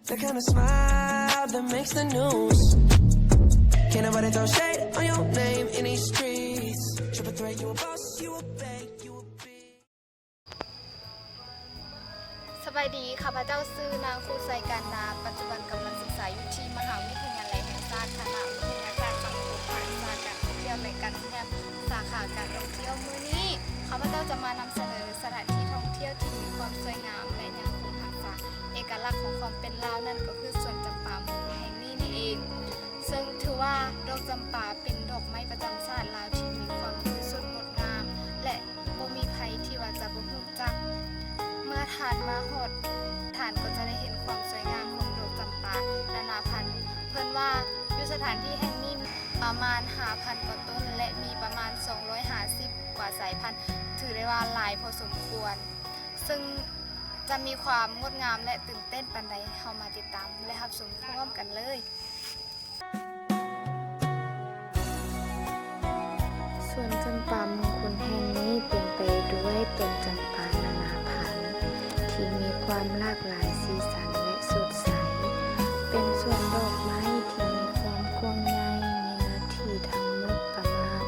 The kind of smile that makes the news. Can't nobody throw shade on your name in these streets. Triple threat, you a boss, you a bank, you a beast. ສະບາຍດີ, ຂ້າພະເຈົ້າຊື່ນາງ ຄູໄຊ ການດາ, ປັດຈຸບັນກຳລັງສຶກສາຢູ່ທີ່ມະຫາວິທະຍາໄລແຫ່ງຊາດ ຄະນະວິທະຍາສາດສັງຄົມ ພາກວິຊາການທ່ອງທ່ຽວ ແລະ ການໂຮງແຮມ ສາຂາການທ່ອງທ່ຽວ. ມື້ນີ້ຂ້າພະເຈົ້າຈະມານຳສະເໜີສະຖານທີ່ທ່ອງທ່ຽວທີ່ມີຄວາມສວຍງາມ ແລະ ຍັງຄົງຮັກສາເອກະລັກຂອງຄວາມເປັນລາວ ນັ້ນກໍຄືສວນຈຳປາມຸງຄຸນແຫ່ງນີ້ນີ້ເອງ. ເຊິ່ງຖືວ່າດອກຈຳປາເປັນດອກໄມ້ປະຈຳຊາດລາວທີ່ມີຄວາມບໍລິສຸດງົດງາມ ແລະ ບໍ່ມີໃຜທີ່ວ່າຈະບໍ່ຮູ້ຈັກ. ເມື່ອທ່ານມາຮອດ, ທ່ານກໍຈະໄດ້ເຫັນຄວາມສວຍງາມຂອງດອກຈຳປານານາພັນ. ເພິ່ນວ່າຢູ່ສະຖານທີ່ແຫ່ງນີ້ປະມານຫ້າພັນກວ່າຕົ້ນ ແລະ ມີປະມານສອງຮ້ອຍຫ້າສິບກວ່າສາຍພັນ, ຖືໄດ້ວ່າຫຼາຍພໍສົມຄວນ. ເຊິ່ງຈະມີຄວາມງົດງາມ ແລະ ຕື່ນເຕັ້ນປານໃດ? ເຮົາມາຕິດຕາມ ແລະ ຮັບຊົມພ້ອມກັນເລີຍ. ສວນຈຳປາມຸງຄຸນແຫ່ງນີ້ເຕັມໄປດ້ວຍຕົ້ນຈຳປານານາພັນ ທີ່ມີຄວາມຫຼາກຫຼາຍສີສັນ ແລະ ສົດໃສ. ເປັນສວນດອກໄມ້ທີ່ມີຄວາມກວ້າງໃຫຍ່, ມີເນື້ອທີ່ທັງໝົດປະມານ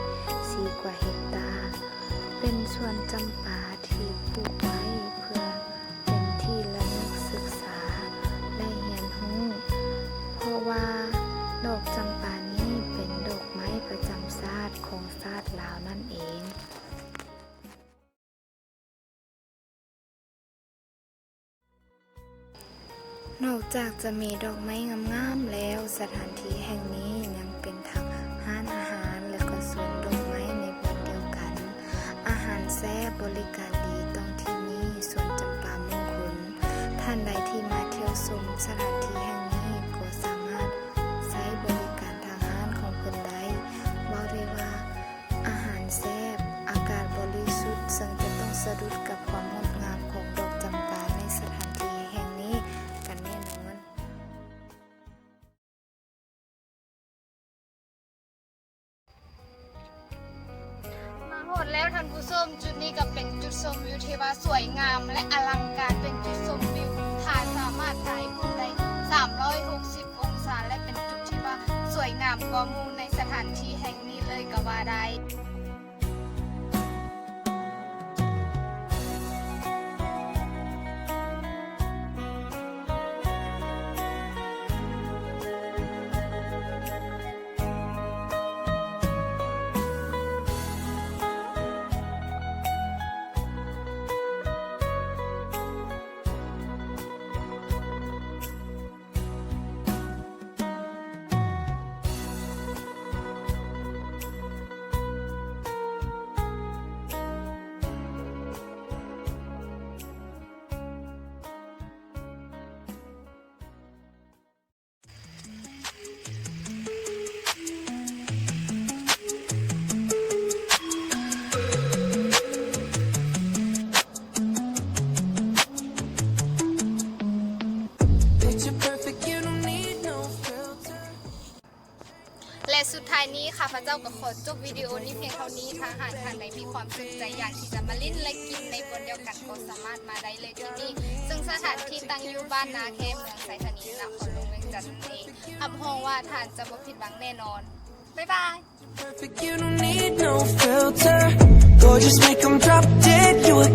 ສີ່ກວ່າເຮັກຕາ. ເປັນສວນຈຳປາທີ່ປູກໄວ້ເພື່ອ ເປັນທີ່ລະນຶກສຶກສາ ແລະ ຮຽນຮູ້, ເພາະວ່າດອກຈຳປານີ້ເປັນດອກໄມ້ປະຈຳຊາດຂອງຊາດລາວນັ້ນເອງ. ນອກຈາກຈະມີດອກໄມ້ງາມໆແລ້ວ, ສະຖານທີ່ແຫ່ງນີ້ຍັງເປັນທັງຮ້ານອາຫານ ແລະ ກໍສວນດອກໄມ້ໃນບ່ອນດຽວກັນ. ອາຫານແຊບ, ບໍລິການດີ, ຕ້ອງທີ່ນີ້ສວນຈຳປາມຸງຄຸນ. ທ່ານໃດທີ່ມາທ່ຽວຊົມສະຖານທີ່ແຫ່ງນີ້ ກໍສາມາດໃຊ້ບໍລິການທາງຮ້ານຂອງເພິ່ນໄດ້. ເວົ້າໄດ້ວ່າອາຫານແຊບ, ອາກາດບໍລິສຸດ, ເຊິ່ງຈະຕ້ອງສະດຸດກັບຄວາມງົດງາມຂອງດອກຈຳປາໃນສະຖານທີ່ແຫ່ງນີ້ກັນແນ່ນອນ. ມາຮອດແລ້ວທ່ານຜູ້ຊົມ, ຈຸດນີ້ກໍເປັນຈຸດຊົມວິວທີ່ວ່າສວຍງາມ ແລະ ອະລັງການ, ເປັນຈຸດຊົມວິວ ທ່ານສາມາດກາຍພົ້ນໄດ້ສາມຮ້ອຍຫົກສິບອົງສາ ແລະ ເປັນຈຸດທີ່ວ່າສວຍງາມກວ່າໝູ່ໃນສະຖານທີ່ແຫ່ງນີ້ເລີຍກໍວ່າໄດ້. Picture perfect, you don't need no filter. ແລະ ສຸດທ້າຍນີ້ ຂ້າພະເຈົ້າກໍຂໍຈົບວິດີໂອນີ້ພຽງເທົ່ານີ້. ຖ້າຫາກທ່ານໃດມີຄວາມສົນໃຈຢາກທີ່ຈະມາຫຼິ້ນ ແລະ ກິນໃນບ່ອນດຽວກັນ ກໍສາມາດມາໄດ້ເລີຍທີ່ນີ້, ເຊິ່ງສະຖານທີ່ຕັ້ງຢູ່ບ້ານນາແຄ ເມືອງໄຊທານີ ນະຄອນຫຼວງວຽງຈັນນັ້ນເອງ. ຮັບຮອງວ່າທ່ານຈະບໍ່ຜິດຫວັງແນ່ນອນ. ບາຍບາຍ. Perfect, you don't need no filter. Gorgeous, make 'em drop dead. You a